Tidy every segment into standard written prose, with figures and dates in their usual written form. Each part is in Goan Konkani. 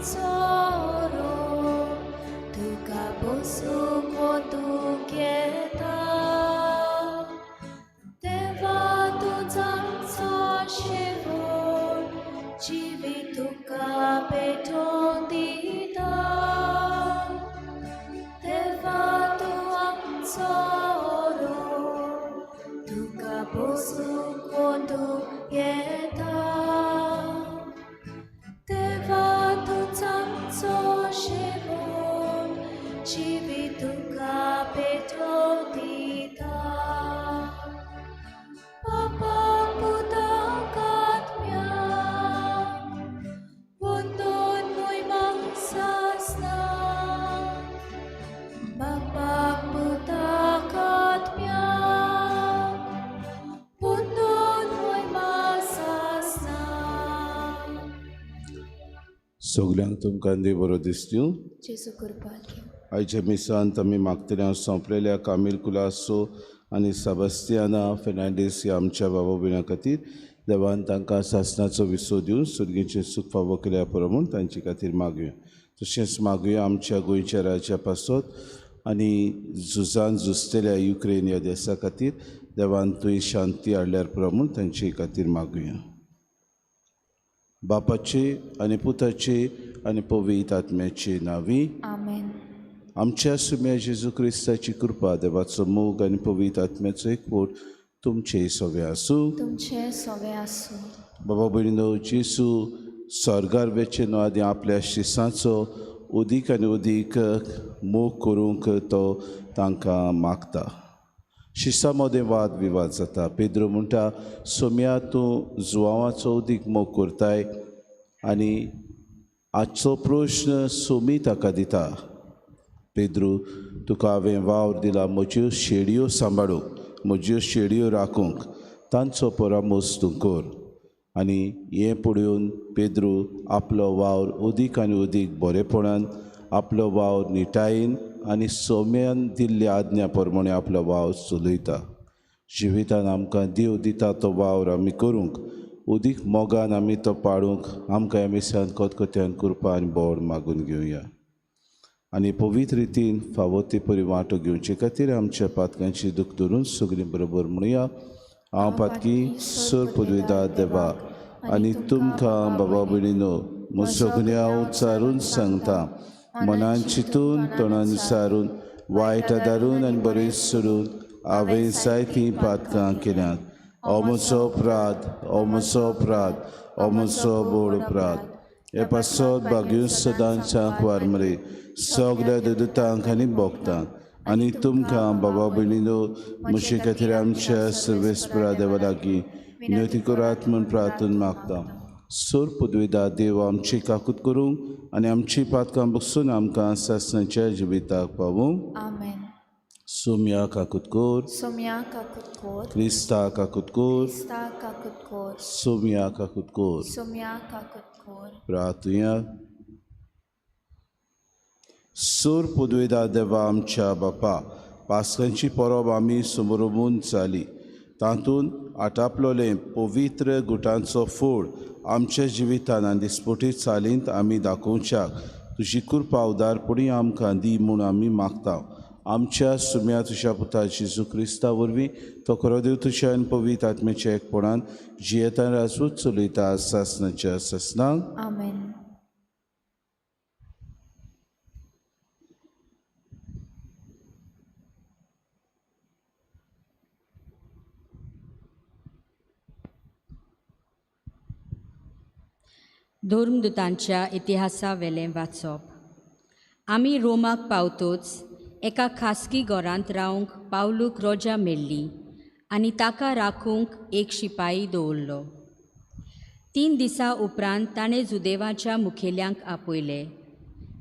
आमचो तुका बसूंक वतूंक येता. देवा तूं आमचो शेवट, जिवीत तुका पेटोवन दिता. देवा तूं आमचो तुका बसूंक वतूंक येता. देवा तूं आमचो शेवट, जिवीत तुका पेटोवन दिता. बापाक पुताक आत्म्याक वंदोन मोयमा सासणाक. बापाक पुताक आत्म्याक वंदोन मोयमा सासणाक. सगल्यांक तुमकां देव बरो दिसतूं. जेजू कृपा घेवं. आयच्या मिसांत आमी मागतल्या सोंपलेल्या कामील कुलासो आनी सेबास्तियाना फेर्नांडीस ह्या आमच्या बाबा भयणां खातीर देवान तांकां सासणाचो विसो दिवन सुर्गीचें सूख फावो केल्या पुरो म्हूण तांचे खातीर मागुया. तशेंच मागुया आमच्या गोंयच्या राज्या पासत आनी झुजान झुजतल्या युक्रेन ह्या देसा खातीर देवान थंय शांती हाडल्यार पुरो म्हूण तांचे खातीर मागुया. बापाचे आनी पुताचे आनी पवित्र आत्म्याचे नांवी आमेन. आमच्या सुम्या जेजू क्रिस्ताची कृपा, देवाचो मोग आनी पवित्र आत्म्याचो एकवट तुमचे सगळे आसूं. तुमचे सोवे आसूं. बाबा भयणीनो, जेजू स्वर्गार वेचे न्हू आदी आपल्या शिसांचो उदीक आनी उदीक मोग करूंक तो तांकां मागता. शिसां मदें वाद विवाद जाता. पेद्रो म्हणटा, सोम्या तूं जुवांवाचो उदीक मोग करताय. आनी आजचो प्रश्न सोमी ताका दिता, पेद्रू तुका हांवें वावर दिला म्हज्यो शेडयो सांबाळूंक, म्हज्यो शेडयो राखूंक, तांचो परामोस तूं कर. आनी हें पळोवन पेद्रू आपलो वावर उदीक आनी उदीक बरेपणान, आपलो वावर निटायेन आनी सोम्यान दिल्ल्या आज्ञा प्रमाणे आपलो वावर चलयता. जिवितान आमकां देव दिता तो वावर आमी करूंक, उदीक मोगान आमी तो पाळूंक आमकां ह्या मिसान खतखत्यान कृपा आनी बोड मागून घेवया. आनी पवित्र रितीन फावो ते परी वांटो घेवचे खातीर आमच्या पातकांची दूख धरून सगळीं बरोबर म्हणुया. हांव पातकी सर पुदविदा देवा आनी तुमकां बाबा भयणीनो म्हजो गुन्यांव उच्चारून सांगता, मनान चिंतून तोंडान सारून वायट आदारून आनी बरें सोडून हांवें जायतीं पातकां केल्यांत. हो म्हजो अपराध, हो म्हजो अपराध, हो म्हजो व्हड अपराध. हे पासत भाग्यो सदांच्या वारमरे सगळ्या दुतांक आनी भोगतांक आनी तुमकां बाबा भयणीनो म्हजे खातीर आमच्या सर्वेस्परा देवा लागीं विनवती करात म्हूण प्रार्थना मागता. सोर पुदविदा देव आमची काकूत करूंक आनी आमची पातकां बसून आमकां सासणाच्या जिविताक पावूंक. आमेन. सोम्या काकूत कोर. सोम्या काकूत कोर. क्रिस्ता काकूत कोर. क्रिस्ता काकूत कोर. सोम्या काकूत कोर. सोम्या काकूत कोर. प्रार्थुया. सोर पुदविदा देवा आमच्या बापा, पास्कांची परब आमी समरोमून जाली, तातूंत आटापलोलें पवित्र गुटांचो फोड आमच्या जिवितान आनी दिसपटी चालींत आमी दाखोवच्याक तुजी कृपा उदारपणी आमकां दी म्हूण आमी मागता. आमच्या सुम्या तुज्या पुता जेजू क्रिस्ता वरवीं तो खरो देव तुज्या आनी पवित्र आत्म्याच्या एकपणान जियेतान राजूच चलयता सासणाच्या सासणाक. आमेन. धर्मदूतांच्या इतिहासा वेलें वाचप. आमी रोमाक पावतोच एका खासगी घरांत रावंक पावलूक रोजा मेळ्ळी आनी ताका राखूंक एक शिपाई दवरलो. 3 दिसां उपरांत ताणें जुदेवाच्या मुखेल्यांक आपयले.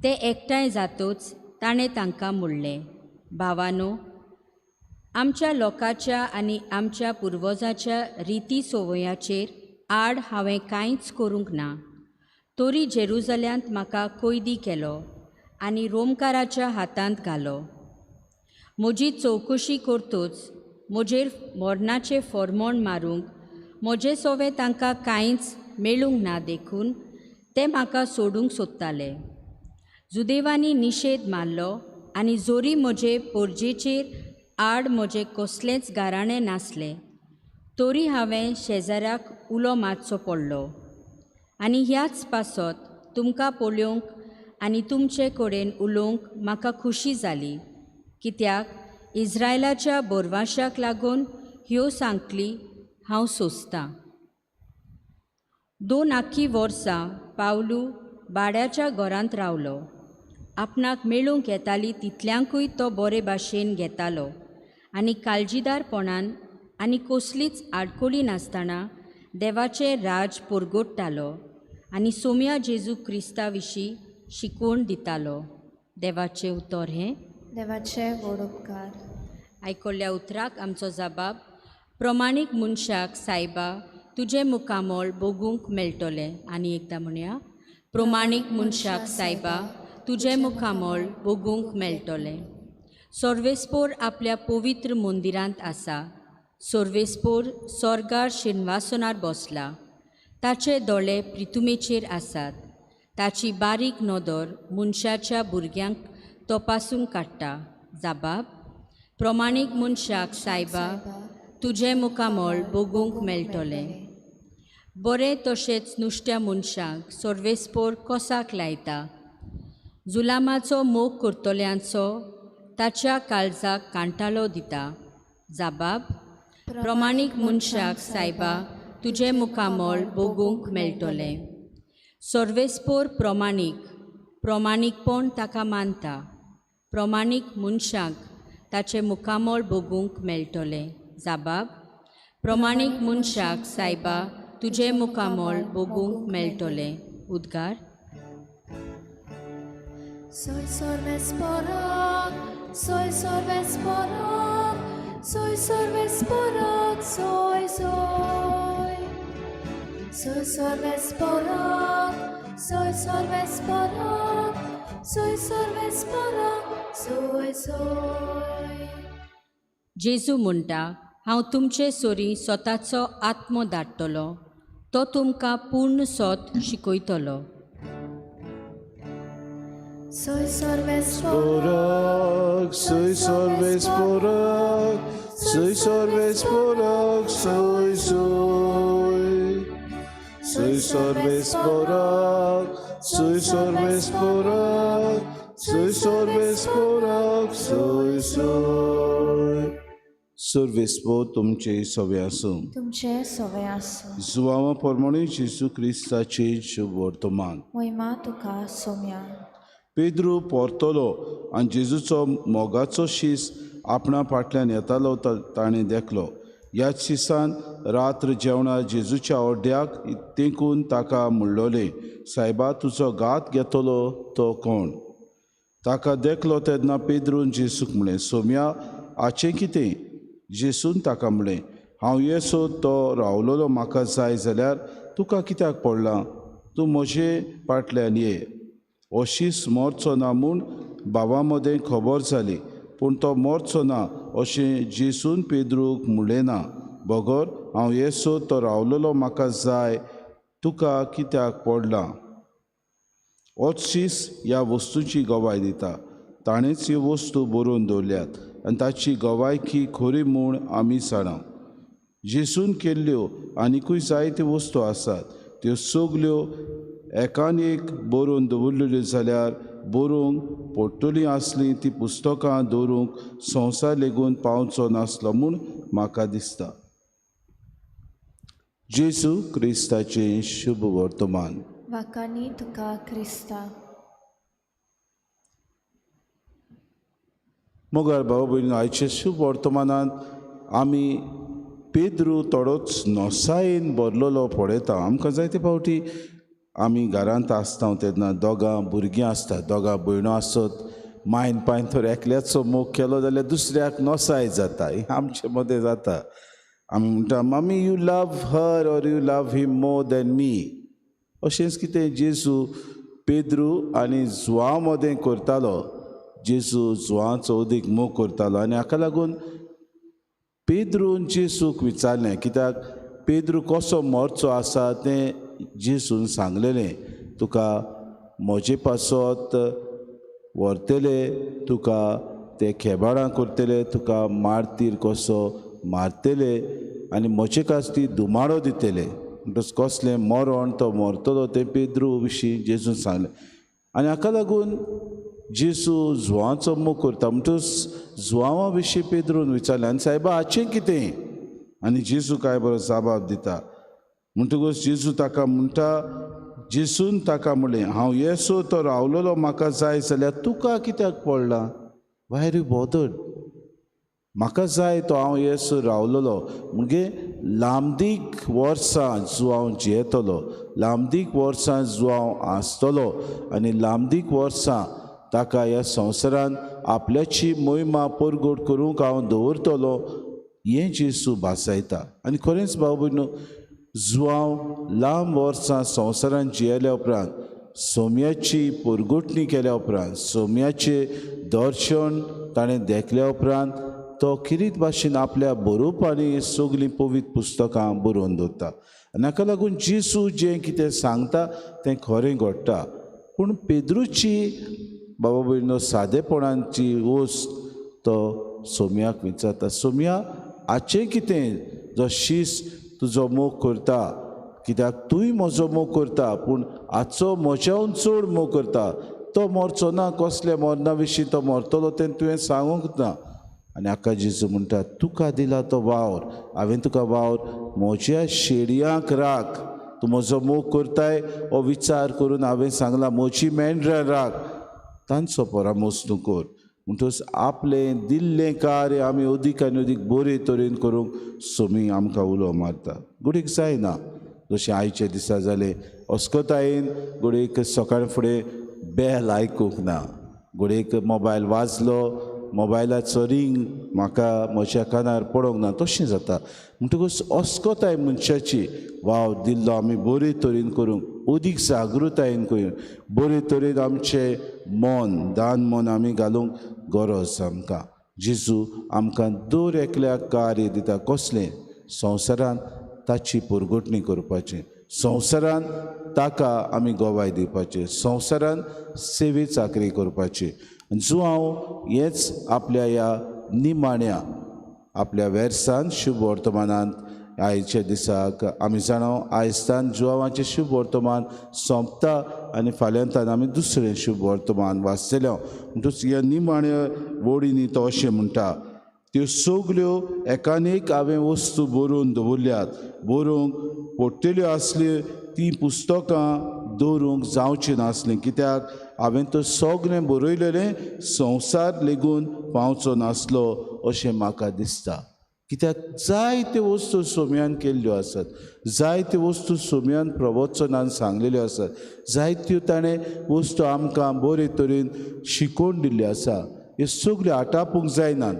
ते एकठांय जातोच ताणें तांकां म्हणलें, भावानो, आमच्या लोकांच्या आनी आमच्या पुर्वजाच्या रिती संवयाचेर आड हांवें कांयच करूंक ना, तरी जेरुजल्यांत म्हाका कैदी केलो आनी रोमकाराच्या हातांत घालो. म्हजी चवकशी करतोच म्हजेर मरणाचें फॉर्मोण मारूंक म्हजें सोवें तांकां कांयच मेळूंक ना, देखून ते म्हाका सोडूंक सोदताले. जुदेवांनी निशेध मारलो आनी जोरी म्हजे पोरजेचेर आड म्हजें कसलेंच गाराणें नासलें तरी हांवें शेजाऱ्याक उलो मारचो पडलो. आनी ह्याच पासत तुमकां पळोवंक आनी तुमचे कडेन उलोवंक म्हाका खुशी जाली, कित्याक इस्रायलाच्या बोरवाशाक लागून ह्यो सांकली हांव सोंसतां. 2 आख्खी वर्सां पावलू भाड्याच्या घरांत रावलो. आपणाक मेळूंक येताली तितल्यांकूय तो बरे भाशेन घेतालो आनी काळजीदारपणान आनी कसलीच आडखळी नासतना देवाचें राज परगट्टालो आनी सोम्या जेजू क्रिस्ता विशीं शिकवण दितालो. देवाचें उतर हें. देवाचे व्हड उपकार. आयकल्ल्या उतराक आमचो जबाब प्रमाणीक मनशाक सायबा तुजें मुखामळ बगूंक मेळटलें. आनी एकदां म्हणया, प्रमाणीक मनशाक सायबा तुजें मुखामळ बगूंक मेळटलें. सर्वेस्पोर आपल्या पवित्र मंदिरांत आसा. सर्वेस्पोर स्वर्गार शिनवासनार बसला. ताचे दोळे प्रितुमेचेर आसात. ताची बारीक नदर मनशाच्या भुरग्यांक तपासूंक काडटा. जबाब प्रमाणीक मनशाक सायबा तुजें मुखामळ बगूंक मेळटलें. बरें तशेंच नुस्त्या मनशाक सर्वेस्पोर कोसाक लायता. जुलामाचो मोग करतल्यांचो ताच्या काळजाक कांटाळो दिता. जबाब प्रमाणीक मनशाक सायबा तुजें मुखामळ बगूंक मेळटलें. सर्वेस्पोर प्रमाणीक प्रमाणीकपण ताका मानता. प्रमाणीक मनशाक ताचें मुखामळ बगूंक मेळटलें. जबाब प्रमाणीक मनशाक सायबा तुजें मुखामळ बगूंक मेळटलें. उद्गार. Soy sorvesporok, soy sorvesporok, soy sorvesporok, soy soy. Soy sorvesporok, soy sorvesporok, soy sorvesporok, soy soy. जेजू म्हणटा, हांव तुमचे सोरी स्वताचो आत्मो धाडटलो, तो तुमकां पूर्ण सोत शिकयतलो. Soy sorvesporok, Soy sorvesporok, soy sorvesporok, soy soy. Soy sorvesporok, soy sorvesporok, soy sorvesporok, soy soy. सर्वेस्पोर तुमचे सवे आसूं. तुमचे सवे आसूं. जुवांवा प्रमाणे जेजू क्रिस्ताचे शुभ वर्तमान. मोहिमा तुका सोम्या. पेद्रू परतलो आनी जेजूचो मोगाचो शीस आपणा फाटल्यान येतालो ताणें देखलो. ह्याच शिसान रात्र जेवणा जेजूच्या ओड्याक तेंकून ताका म्हणलोलें, सायबा तुजो घात घेतलो तो कोण? ताका देखलो तेन्ना पेद्रून जेजूक म्हणलें, सोम्या हाचें कितें? जेजून ताका म्हणलें, हांव येसो तो रावलोलो म्हाका जाय जाल्यार तुका कित्याक पडलां? तूं म्हजे फाटल्यान ये. हो शीस मरचो ना म्हूण भावा मदें खबर जाली, पूण तो मरचो ना अशें जेजून पेद्रूक म्हणलें ना, बगर हांव येसो तो रावलोलो म्हाका जाय तुका कित्याक पडलां? होच शीस ह्या वस्तूची गवाय दिता. ताणेंच ह्यो वस्तू बरोवन दवरल्यात आनी ताची गवायकी खरी म्हूण आमी जाणा. जेजून केल्ल्यो आनिकूय जायत्यो वस्तू आसात, त्यो सगल्यो एकान एक बरोवन दवरलेल्यो जाल्यार बरोवंक पडटलीं आसलीं ती पुस्तकां दवरूंक संवसार लेगून पावचो नासलो म्हूण म्हाका दिसता. जेजू क्रिस्ताचें शुभ वर्तमान. वाकानी तुका क्रिस्ता. मोगाळ भाव भयणी, आयच्या शुभ वर्तमानांत आमी पेद्रू थोडोच नोसायेन भरलेलो पळयता. आमकां जायते फावटी आमी घरांत आसता तेन्ना दोगां भुरगीं आसता, दोगां भयणो आसत, मायन पायन तर एकल्याचो मोग केलो जाल्यार दुसऱ्याक नोसाय जाता. हें आमचे मदें जाता. आमी म्हणटा, mummy you love her or you love him more than me. अशेंच कितें जेजू पेद्रू आनी जुवां मदें करतालो. जेजू जुवांचो अदीक मोग करतालो आनी हाका लागून पेद्रून जेजूक विचारलें, कित्याक पेद्रू कसो मरचो आसा तें जेजून सांगलेलें. तुका म्हजे पासत व्हरतले, तुका ते खेबाडां करतले, तुका मारतीर कसो मारतले आनी म्हजे कास्ती धुमाडो दितले. म्हणटच कसलें मरण तो मरतलो तें पेद्रू विशीं जेजून सांगलें. आनी हाका लागून जेजू जुवांचो मोग करता. म्हणटच जुवांवा विशीं पेद्रून विचारलें, आनी सायबा हाचें कितें? आनी जेजू काय बरो जबाब दिता. म्हणटकूच जेजू ताका म्हणटा, जेजून ताका म्हणलें, हांव येसो तो रावलेलो म्हाका जाय जाल्यार तुका कित्याक पडलां? Why are you bothered? म्हाका जाय तो हांव येसो रावलेलो म्हणजे लांबदीक वर्सां जुवांव जियेतलो, लांबदीक वर्सां जुवांव आसतलो आनी लांबदीक वर्सां ताका ह्या संवसारान आपल्याची मोहिमा परगट करूंक हांव दवरतलो, हें जेजू भासायता. आनी खरेंच भाव भयणो, जुवांव लांब वर्सां संवसारान जियेल्या उपरांत, सोम्याची परगटणी केल्या उपरांत, सोम्याचें दर्शन ताणें देखल्या उपरांत तो किरीत भाशेन आपल्या बरोवपांनी सगळीं पवित्र पुस्तकां बरोवन दवरता. आनी हाका लागून जेजू जें कितें सांगता तें खरें घडटा. पूण पेद्रूची बाबा भयणो सादेपणाची वस्त तो सोम्याक विचारता, सोम्या हाचें कितें जो शीस तुजो मोग करता, कित्याक तूंय म्हजो मोग करता, पूण हाचो म्हज्याहून चड मोग करता, तो मरचो ना, कसल्या मरणा विशीं तो मरतलो तें तुवें सांगूंक ना. आनी हाका जेजू म्हणटा, तुका दिला तो वावर, हांवें तुका वावर म्हज्या शेडयांक राख, तूं म्हजो मोग करताय हो विचार करून हांवें सांगलां म्हजी मेंढरां राख, तांचो परामोस तूं कर. म्हणटकच आपलें दिल्लें कार्य आमी अदीक आनी अदीक बरे तरेन करूंक सोमी आमकां उलो मारता. घडयेक जायना जशें आयच्या दिसा जालें, अस्कतायेन घडयेक सकाळ फुडें बेल आयकूंक ना, घडयेक मोबायल वाजलो, मोबायलाचो रिंग म्हाका म्हज्या कानार पडोंक ना, तशें जाता. म्हणटकूच अस्कताय मनशाची वाव दिल्लो आमी बरे तरेन करूंक, अदीक जागृतायेन करूंक, बरे तरेन आमचें मन दान मन आमी घालूंक गरज आमकां. जेजू आमकां दर एकल्याक कार्य दिता, कसलें? संवसारान ताची परगटणी करपाचें, संवसारान ताका आमी गवाय दिवपाचें, संवसारान सेवे चाकरी करपाची. जुवांव हेच आपल्या ह्या निमाण्या आपल्या वेर्सान शुभ वर्तमानांत आयच्या दिसाक आमी जाणा आयजतान जुवांवाचें शुभ वर्तमान सोंपता आनी फाल्यांतान आमी दुसरें शुभ वर्तमान वाचतले. म्हणटकच ह्या निमाण्या वडींनी तो अशें म्हणटा, त्यो सगल्यो एकानेक हांवें वस्तू बरोवन दवरल्यात, बरोवंक पडटल्यो आसल्यो तीं पुस्तकां दवरूंक जावचीं नासलीं, कित्याक हांवें तो सगळें बरयलेलें संवसार लेगून पावचो नासलो अशें म्हाका दिसता. कित्याक जायत्यो वस्तू सोम्यान केल्ल्यो आसात, जायत्यो वस्तू सोम्यान प्रवचनान सांगलेल्यो आसात, जायत्यो ताणें वस्तू आमकां बरे तरेन शिकोवन दिल्ल्यो आसा. ह्यो सगल्यो आटापूंक जायनात.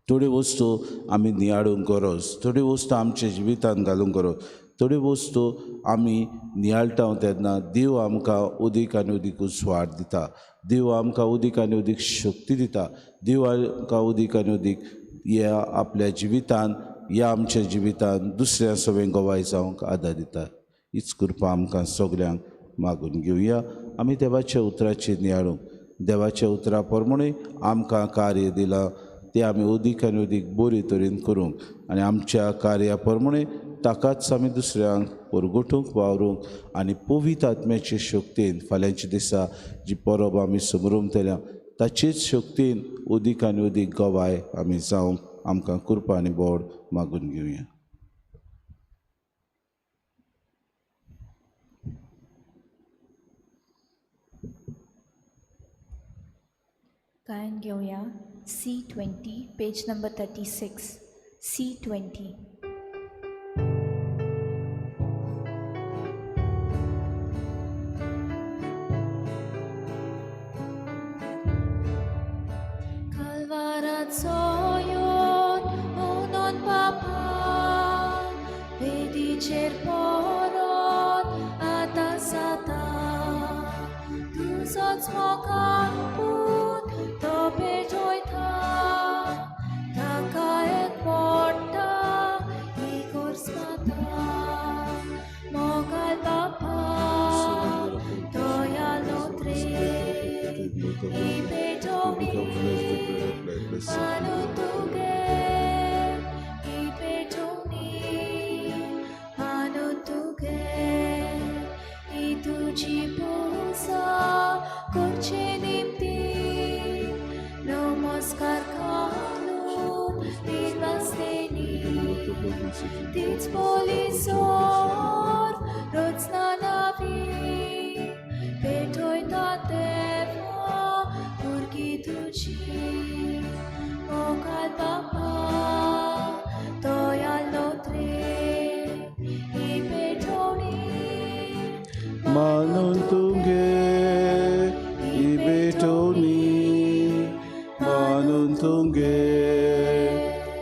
थोड्यो वस्तू आमी नियाळूंक गरज, थोड्यो वस्तू आमच्या जिवितांत घालूंक गरज, थोड्यो वस्तू आमी नियाळटा तेन्ना देव आमकां अदीक आनी अदीक उजवाड दिता, देव आमकां अदीक आनी अदीक शक्ती दिता, देव आमकां अदीक आनी अदीक ह्या आपल्या जिवितान, ह्या आमच्या जिवितान दुसऱ्या सगळें गवाय जावंक आदार दिता. हीच कृपा आमकां सगल्यांक मागून घेवया. आमी देवाच्या उतराचेर नियाळूंक, देवाच्या उतरा प्रमाणे आमकां कार्य दिलां तें आमी अदीक आनी अदीक बरे तरेन करूंक आनी आमच्या कार्या प्रमाणे ताकाच आमी दुसऱ्यांक परगटूंक वावरूंक आनी पवित्र आत्म्याचे शक्तीन फाल्यांच्या दिसा जी परब आमी समरमतल्या ताचेच शक्तीन अदीक आनी अदीक गवाय आमी जावंक आमकां कृपा आनी बोड मागून घेवया. गायन घेवया C20, page number 36, C20. Kalvaraचो yon unon papa, वेदीचेर परत आतां जाता, तुजोच मोगान पूत तो पेटयता, ताका एक पडटा इगोर्ज माता, मोगाल बापा To become flesh the bread of life, blessed be the Lord. मानून तुगे इबेटोनी मानून तुगे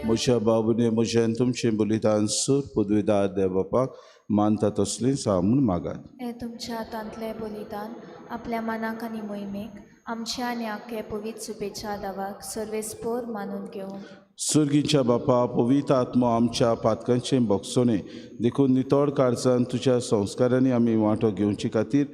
म्हज्या बाबुने म्हज्यान तुमचें बलिदान सूर पदवीदार देव बापाक मानता तसलीं सा म्हूण मागात. हें तुमच्या हातांतलें बलिदान आपल्या मनाक आनी मोहिमेक आमच्या आनी आख्खे पवित्र सुबेच्या दावाक सर्वेस्पोर मानून घेवं. सुर्गीच्या बापा पवित्र आत्मो आमच्या पातकांचें भोगसणें देखून नितळ काळजान तुज्या संस्कारांनी आमी वांटो घेवचे खातीर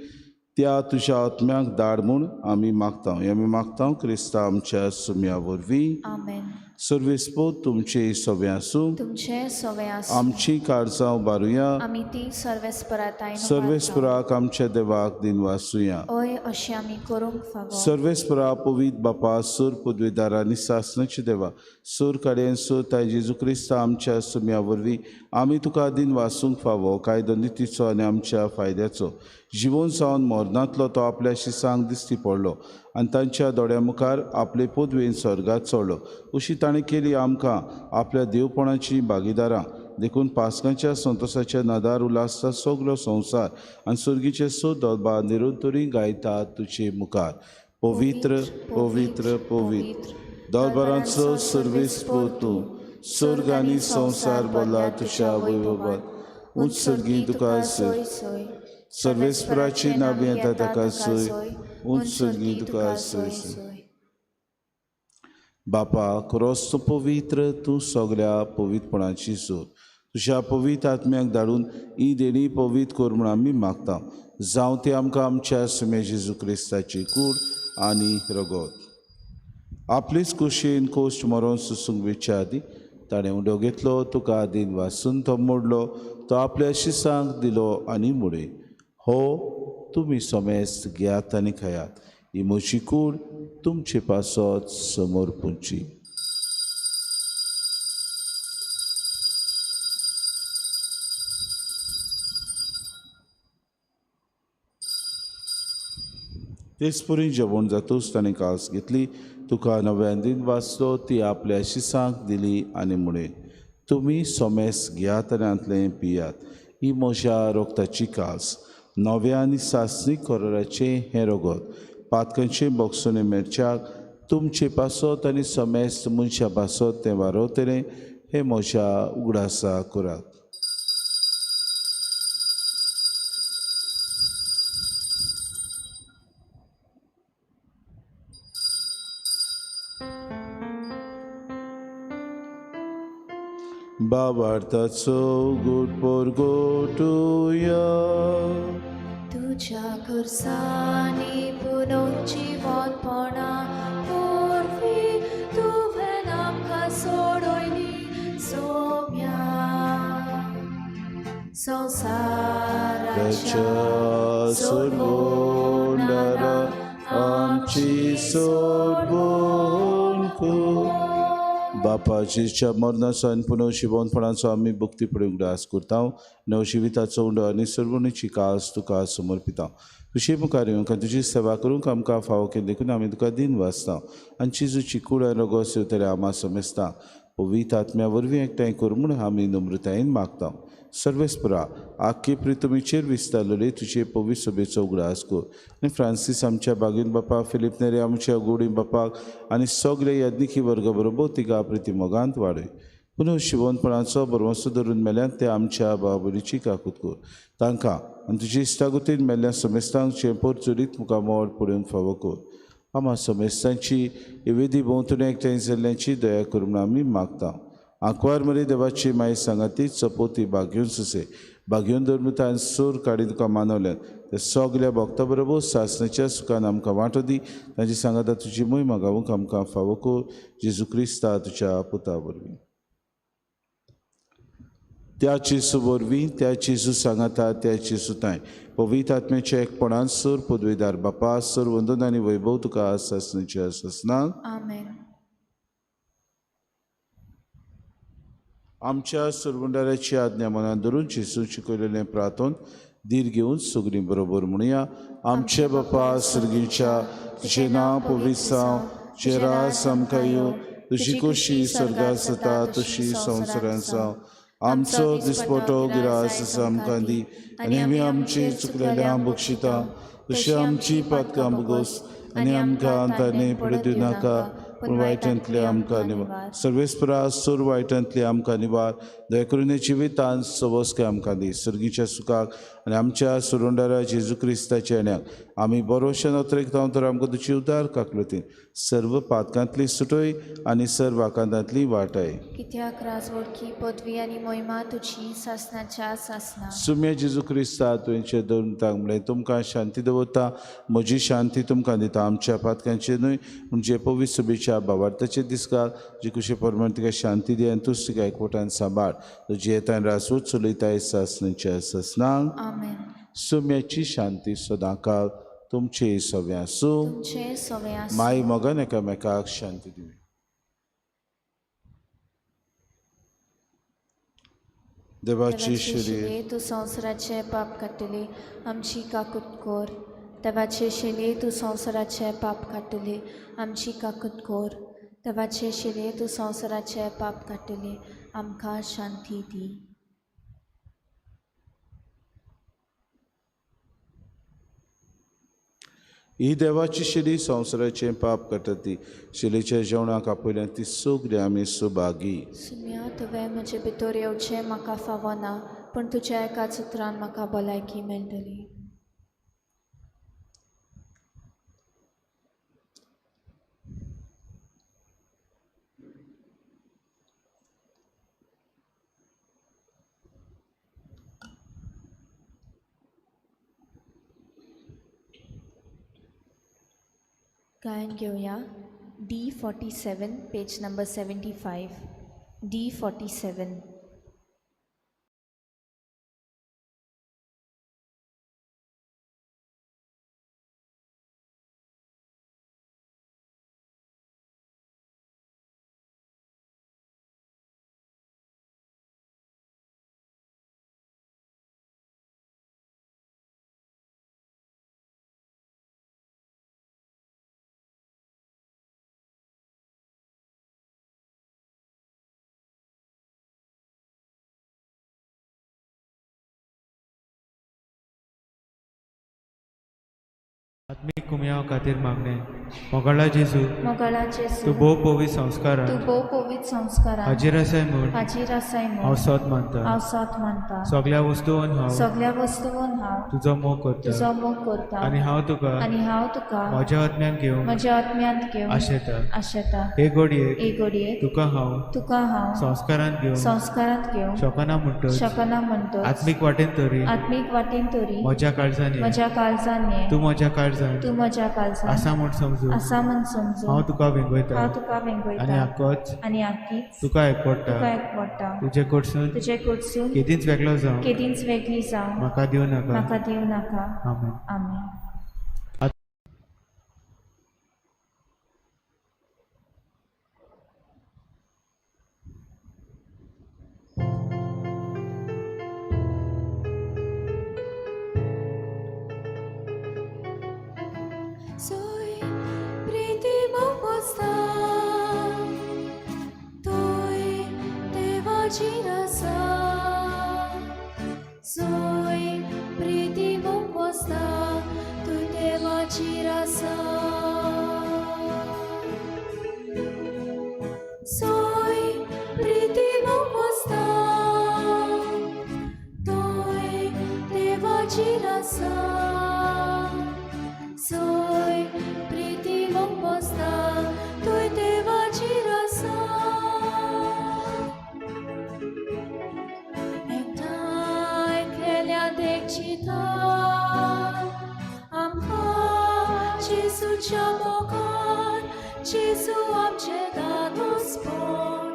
त्या तुज्या आत्म्याक धाड म्हूण आमी मागता. हें आमी मागता क्रिस्ता आमच्या सुम्या वरवीं. आमेन. सर्वेस्पोर तुमचें सवें आसूं. तुमचें सवें आसूं. आमचीं काळजां उबारुया. आमी ती सर्वेस्पराताय सर्वेस्पराक आमच्या देवाक दिनवासुया. हय अशें आमी करूंक फावो. सर्वेस्परा पवित्र बापा सूर पदवीदारा आनी सासणाचे देवा सूर कडेन सूर ताय जेजू क्रिस्ता आमच्या सुम्या वरवीं आमी तुका दिनवासूंक फावो कायदो नितीचो आनी आमच्या फायद्याचो जिवन जावन मरणांतलो तो आपल्या शिसांक दिश्टी पडलो आनी तांच्या दोळ्या मुखार आपले पदवेन स्वर्गात चडलो. अशी ताणें केली आमकां आपल्या देवपणाची भागीदारां देखून पास्कांच्या संतोसाच्या नदार उल्हासता सगलो संवसार आनी सुर्गीचे सो दरबार निरंतरी गायता तुजे मुखार. पवित्र पवित्र पवित्र दरबारांचो सर्वेस्पोर तूं स्वर्ग आनी संवसार भरला तुज्या वैभवान. उंच सर्गी तुका सोय सर्वेस्पराची नावी येता ताका सोय उंच सर्गी तुका सोय. बापा क्रोस तूं पवित्र तूं सगल्या पवित्रपणाची सोद तुज्या पवित्र आत्म्याक धाडून ही देणी पवित्र कर म्हूण आमी मागता. जावं ती आमकां आमच्या सुमे जेजू क्रिस्ताची कूड आनी रगत. आपलीच कुशीन कोश्ट मरोन सुसूंक वेच्या आदीं ताणें उडो घेतलो तुका दिन वासून तो मोडलो तो आपल्या शिसांक दिलो आनी मुडे हो तुमी समेस्त घेयात आनी खायात ही म्हजी कूड तुमचे पासत समोर पुंची. तेच परी जेवण जातूच ताणें कास घेतली तुका नव्यान दिन वाचलो ती आपल्या शिसांक दिली आनी म्हळें तुमी सोमेस घेयात आनी हांतलें पियात ही म्हज्या रोगताची कास नव्या आनी सासणीक कराराचें हें रगत पातकांचें भोगसणें मेळच्याक तुमचे पासत आनी समेस्त मनशां पासत तें वारवतलें हें म्हज्या उगडासा करात. बाबार्थाचो गुड पोरगोटुया तुज्या खुर्सांनी पुनर्जिवनपणा वरवीं तुवें आमकां सोडयली सोम्या संवसाराच्या सोडवणारा आमची सोडवण कर. बापाच्या मरणाचो आनी पुनर्जिवनपणाचो आमी भक्तीपणी उगडास करता. नवजिविताचो उंडो आनी सर्वणीची कास तुका समर्पिता. तुजे मुखार येवंक आनी तुजी सेवा करूंक आमकां फावो केली देखून आमी तुका दिन वाचता आनी जेजूची कूड आनी रगत सेवतले आमा समेस्ता पवित्र आत्म्या वरवीं एकठांय कर म्हूण आमी नम्रतायेन मागता. सर्वेस्परा आख्खे प्रितमीचेर विस्तारलेले तुजे पवित्र सभेचो उगडास कर आनी फ्रांसीस आमच्या बागीन बापा फिलीप नेरी आमच्या गोडी बापाक आनी सगळे याज्ञिकी वर्ग बरोबर तिका प्रिती मोगांत वाडय. पुनः शिवनपणाचो भरवंसो धरून मेल्यान ते आमच्या बाबुलीची काकूत कर तांकां आनी तुजी इश्टागतीन मेल्ल्या समेस्तांक चेंपोर चुरीत मुखामळ पळोवंक फावो कर. आमा समेस्तांची वेदी भोंवतणी एकठांय जाल्ल्यांची दया कर म्हूण आमी मागता. आंकवार मरे देवाची माय सांगाती चपोती बागेवन सुसे भाग्योन धर्मतान सूर काडी तुका मानवल्यात ते सगल्या भक्ता बरोबर सासणाच्या सुखान आमकां वांटो दी. तांची सांगाता तुजी मोहिमा गावूंक आमकां फावो कर जेजू क्रिस्ता तुज्या पुता वरवीं. त्या जेजू वरवीं, त्या जेजू सांगाता, त्या जेजू तांय पवित्र आत्म्याच्या एकपणान सूर पदवीदार बापा सूर वंदन आनी वैभव तुका सासणाच्या सासणाक. आमेन. आमच्या सुरवंडाराची आज्ञा मनान धरून जेजून शिकयलेलें प्रार्थन धीर घेवन सगळीं बरोबर म्हणुया. आमचे बापा सर्गीच्या, तुजें नांव पवित्र जावं, तुजें राज आमकां येवं, तुजी खोशी स्वर्गांत जाता तशी संवसारांत जावं. आमचो दिसपटो गिरास आमकां दी आनी आमी आमची चुकलेल्या बक्षिता तशी आमची पातकां भोगोस आनी आमकां ताणें पडू दिवनाका पूण वायटांतले आमकां निवार. सर्वेस्परा सूर वायटांतले आमकां निवार. दया जिवितान सवस्काय आमकां दी. सर्गीच्या सुखाक आनी आमच्या सुरुंडारा जेजू क्रिस्ताच्या येण्याक आमी बरोवशे नोत्रेक जावन तर आमकां तुजी उदार काकलुतीन सर्व पातकांतली सुटय आनी सर्व आकांतांतली वाटाय. कित्याक राजवडकी पदवी आनी मोहिमा तुजी सासणाच्या सासणा. सुम्या जेजू क्रिस्ता तुवेंचे धरून म्हणलें तुमकां शांती दवरता, म्हजी शांती तुमकां दिता. आमच्या पातकांचे न्हय म्हणजे पवित्र सभेच्या भावार्थाचे दिसकाल जी कुशे प्रमाण तिका शांती दी आनी तूच तिका एकवटान सांबाळ. तुजी येतान राजवट चलयताय सासणाच्या सासणाक. आमेन. सुम्याची शांती सदांकाळ तुमचे सगळें आसूं. तुमचे सगळें आसूं. माय मोगान एकामेकाक शांती दिवया. देवाची शिरे तूं संवसाराचें पाप काडटली, आमची काकूत कर. देवाचे शिले तूं संवसाराचें पाप काडटली, आमची काकूत कर. देवाचे शिले तूं संवसाराचें पाप काडटली, आमकां शांती दी. ही देवाची शिली संवसाराचें पाप काडटा ती शिलेच्या जेवणाक आपयल्यान ती सगळी आमी सुभागी. सुम्या तुवें म्हजे भितर येवचें म्हाका फावना, पूण तुज्या एकाच उतरान म्हाका भलायकी मेळटली. गायन घेवया D47 page number 75. D47. आत्मीक कुमयाव खातीर मागणें. मोगाळा जेजू, मोगाळा जेजू, तूं भोव पवित्र संस्कारान, तूं भोव पवित्र संस्कारान हाजीर आसाय म्हूण, हाजीर आसाय म्हूण हांव सत मानता, हांव सत मानता. सगल्या वस्तून हांव, सगल्या वस्तून हांव तुजो मोग करता, तुजो मोग करता. आनी हांव तुका, आनी हांव तुका म्हज्या आत्म्यान घेवन, म्हज्या आत्म्यांत घेवन आशेता. आशेता. हे घडयेक, हे घडयेक तुका हांव, तुका हांव संस्कारांत घेवन, संस्कारांत घेवन शकना म्हणटच, शकना म्हणटच, आत्मीक वाटेन तरी, आत्मीक वाटेन तरी म्हज्या काळजान, म्हज्या काळजान ये, तूं म्हज्या काळजान, तूं म्हज्या काळजान आसा म्हूण समजून, आसा म्हूण समजून हांव तुका वेंगयता, हांव तुका वेंगयता, आनी आकोच आनी आकीच तुका एकवटा, तुका एकवटा. तुजे कडसून, तुजे कडसून केदींच वेगळो जावं, केदींच वेगळी जावं म्हाका दिवं नाका, म्हाका दिवं नाका. आमेन. आमेन. जेसूच्या मोगान, जेसू आमचें दादोसपण,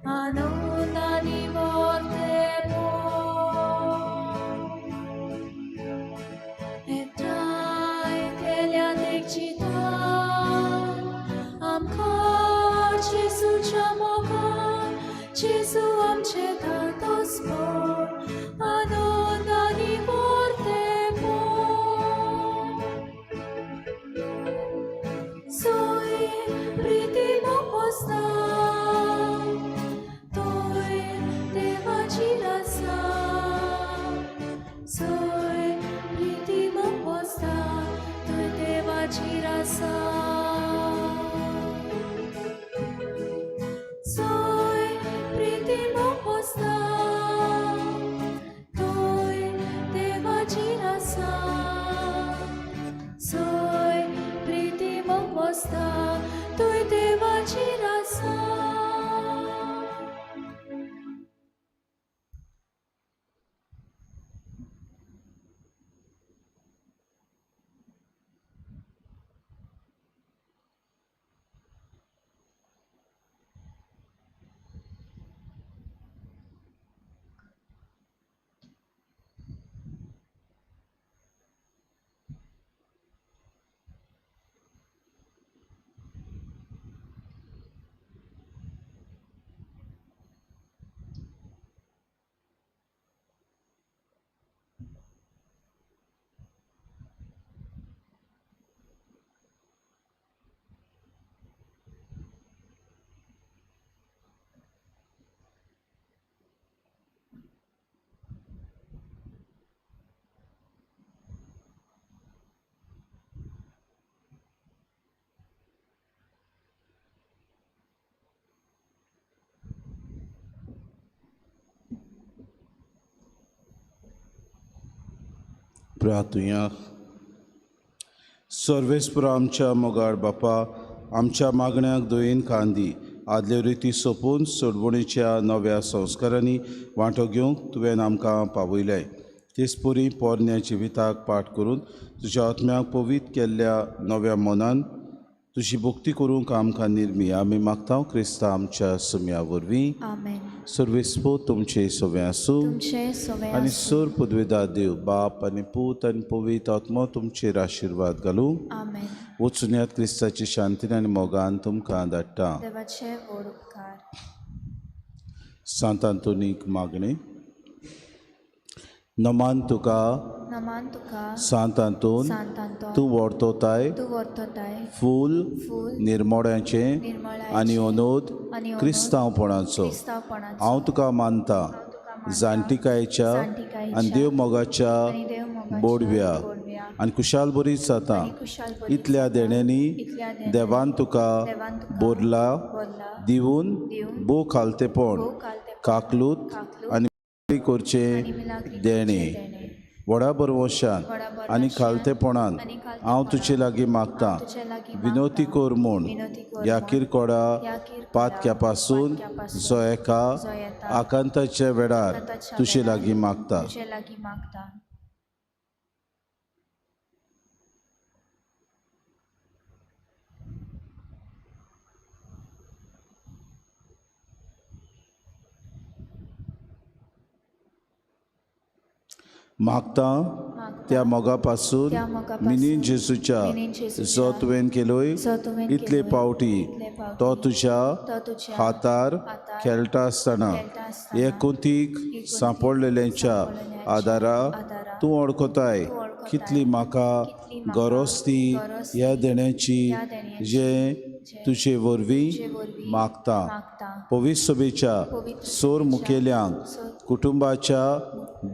आनंद आनी व्हडलेपण. एकठांय केल्या देखचितान आमकां जेसूच्या मोगान, जेसू आमचें दादोसपण, आनंद आनी व्हडलेपण. सोय प्रीती मोपसता, तोय देवाची आसा. सोय प्रीती मोपसता, तोय देवाची आसा. सोय प्रीती मोपसता, तोय देवाची आसा. सोय प्रीती मोपसता, तोय देवाची आसा. प्रार्थुया. सर्वेस्पुरा आमच्या मोगाळ बापा, आमच्या मागण्याक दोयेन कांदी आदल्यो रिती सोंपून सोडवणीच्या नव्या संस्कारांनी वांटो घेवंक तुवें आमकां पावयलें. तेचपरी पोरण्या जिविताक पाठ करून तुज्या आत्म्याक पवित्र केल्ल्या नव्या मनान तुजी भक्ती करूंक आमकां निर्मी. आमी मागता क्रिस्ता आमच्या सुम्या वरवीं. आमेन. सर्वेस्पो तुमचे सवें आसूं. तुमचे सवे आनी आसूं. सोर पदवेदार देव बाप आनी पूत आनी पवित्र आत्मो तुमचेर आशिर्वाद घालूं. आमेन. वचुनयात क्रिस्ताची शांतीन आनी मोगान तुमकां धाडटा. देवाचे व्हड उपकार. सांत आंतोनीक मागणें. नमान तुका नमान तुका सांत आंतोन, सांत आंतोन, तूं व्हरतोताय तूं व्हरतोताय फूल फूल निर्मोड्याचें निर्मळायेचें आनी अनोद आनी अनोद क्रिस्तांवपणाचो. क्रिस्तांवपणाचो. हांव तुका मानता हांव तुका मानता जाणटिकायेच्या जाणटिकायेच्या आनी देव मोगाच्या आनी देव मोगाच्या बोडव्या बोडव्या आनी खुशालभरीत जाता. आनी खुशालभरीत इतल्या जाता. देण्यांनी इतल्या देण्यांनी देवान तुका देवान तुका बोरला बोरला दिवन दिवन भोव खालतेपण भोव खालतेपण, काकलूत काकलूत आनी करचें आनी मिलाग्री देणें. करचें देणें. व्हडा भरवशान व्हडा भरवशान आनी खालतेपणान आनी खालतेपणान हांव तुजे लागीं मागता, हांव तुजे लागीं विनोती मागता, कर म्हूण विनोती कर ह्या म्हूण किरकोडा ह्या किरकोडा पातक्या पासून पातक्या जो एका जो येता आकांताच्या वेळार आकांताच्या तुजे वेळार लागीं मागता. तुजे लागीं मागता. मागता मागता त्या मोगा पासून त्या मोगापासून मिनीन जेजूच्या मिनीन जेजूच्या जो तुवें केलोय जो तुवें इतले केलोय पावटी इतले पावटी तो तुज्या तो तुज्या हातार हातार खेळटा आसतना खेळटा आसतना हे कुंतीक कुंतीक सांपडलेल्यांच्या सांपडलेल्यांच्या आदारा आदारा तूं वळखताय तूं वळखताय कितली म्हाका कितली म्हाका गरज ती गरज ह्या ती देण्याची ह्या देण्याची जें जें तुजे वरवीं तुजे वरवीं मागता. मागता. पवित्र सभेच्या पवित्र सोर सभेच्या मुखेल्यांक सोर कुटुंबाच्या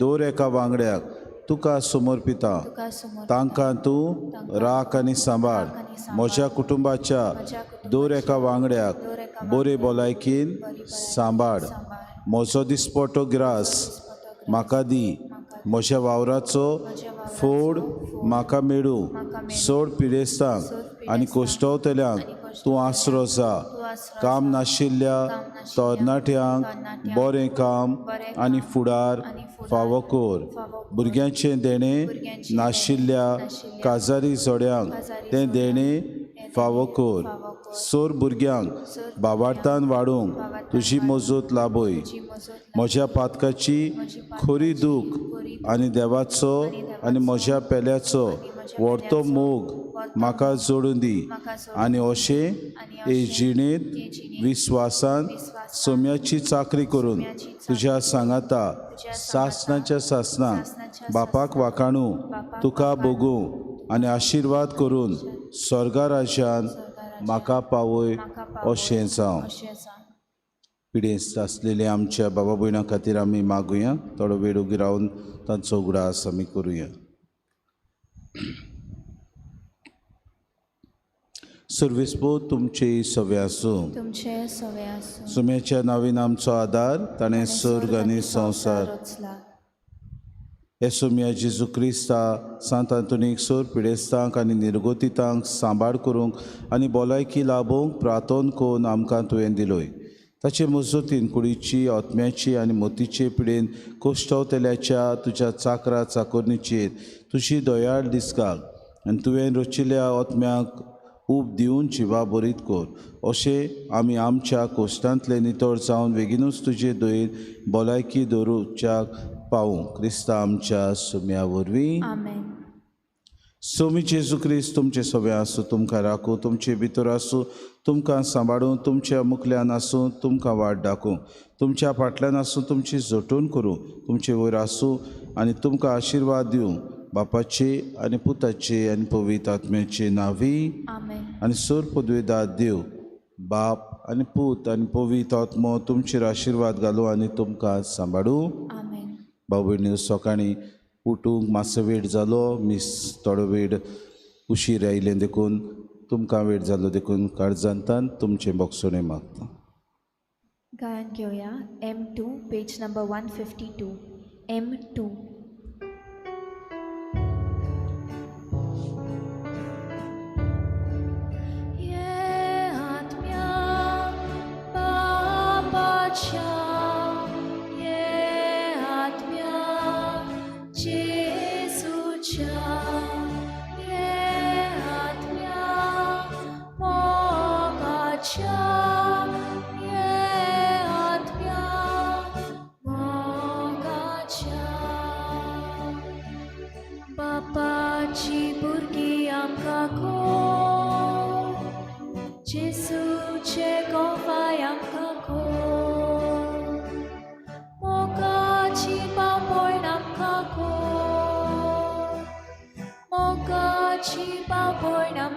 दर एका वांगड्याक तुका समर्पिता. तुका समर्पिता. तांकां तूं तांकां राख आनी सांबाळ. राख आनी सांबाळ. म्हज्या कुटुंबाच्या म्हज्या कुटुंबाच्या दर एका वांगड्याक दर एका बरे वांगड्याक भलायकेन बरी भलायकेन सांबाळ. सांबाळ. म्हजो दिसपटो ग्रास दिसपटो ग्रास म्हाका दी. म्हाका दी. म्हज्या वावराचो म्हज्या वावराचो फोड फोड म्हाका मेळूं. म्हाका मेळूं. सोड पिडेस्तांक सोड आनी पिडेस्तांक कोश्टवतल्यांक आनी तूं कश्टवतल्यांक आसरो जा. तूं आसरो काम जा. नाशिल्ल्या काम नाशिल्ल्या तरणाट्यांक तरणाट्यांक बरें काम बरें आनी काम फुडार आनी फुडार फावो कर. फावो कर. भुरग्यांचें देणें भुरग्यांचें देणें नाशिल्ल्या नाशिल्ल्या काजारी जोड्यांक काजारी तें जोड्यांक देणें तें फावो कर. सोर भुरग्यांक बाबार्थान वाडूंक तुजी मजत लाभय. म्हज्या पातकाची खरी दूख आनी देवाचो आनी म्हज्या पेल्याचो व्हरतो मोग म्हाका जोडून दी आनी अशें हे जिणेंत विस्वासान सोम्याची चाकरी करून तुज्या सांगाता सासणाच्या सासणाक बापाक वाखाणू तुका भोगूं आनी आशिर्वाद करून स्वर्गा राज्यान म्हाका पावय अशें जावं. पिडेस्त आसलेले आमच्या बाबा भयणां खातीर आमी मागुया. थोडो वेळ उगी रावन तांचो उगडास आमी करुया. सर्वेस्पो तुमचे सवे आसूं. तुमचे सवे आसूं. सुम्याच्या नावीन आमचो आदार ताणें स्वर्ग आनी संवसार रचला. हे सोम्या जेजू क्रिस्ता सांत आंतोनीक सोर पिडेस्तांक आनी निर्गोतितांक सांबाळ करूंक आनी भलायकी लाभोवंक प्रार्थन करून आमकां तुवें दिलोय. ताचे मजतीन कुडीची आत्म्याची आनी मोतीचे पिडेन कोश्टवतल्याच्या तुज्या चाकरा चाकोरणीचेर तुजी दयाळ दिसकाक आनी तुवें रचिल्ल्या आत्म्याक ऊब दिवन जिवा बरीत कर. अशें आमी आमच्या कोश्टांतले नितळ जावन बेगीनूच तुजे दयेन भलायकी दवरुच्याक पावूं. क्रिस्ता आमच्या सुम्या वरवीं. आमेन. सोमी जेजू क्रिस्त तुमचे सगळे आसूं, तुमकां राखूं, तुमचे भितर आसूं, तुमकां सांबाळूं, तुमच्या मुखल्यान आसूं, तुमकां वाट दाखोवं, तुमच्या फाटल्यान आसूं, तुमची जटून करूं, तुमचे वयर आसूं आनी तुमकां आशिर्वाद दिवं. बापाचे आनी पुताचे आनी पवित्र आत्म्याचे नांवी. आमेन. आनी सोर पदवेदार देव बाप आनी पूत आनी पवित्र आत्मो तुमचेर आशिर्वाद घालूं आनी तुमकां सांबाळूं. आमेन. भाव भयणी सकाळीं उठूंक मातसो वेळ जालो, मीस थोडो वेळ उशीर आयलें देखून तुमकां वेळ जालो देखून काळजांतान तुमचें बोगसणें मागता. गायन घेवया M2 page number 152. M2. ये आत्म्या बापाच्या, ये आत्म्या जेजूच्या, ये आत्म्या मोगाच्या, ये आत्म्या मोगाच्या. बापाची भुरगीं आमकां कोर, जेजूचे गोवाय आमकां कोर, मोगाची बाबोण आमकां कोर, मोगाची बाबोण आमकां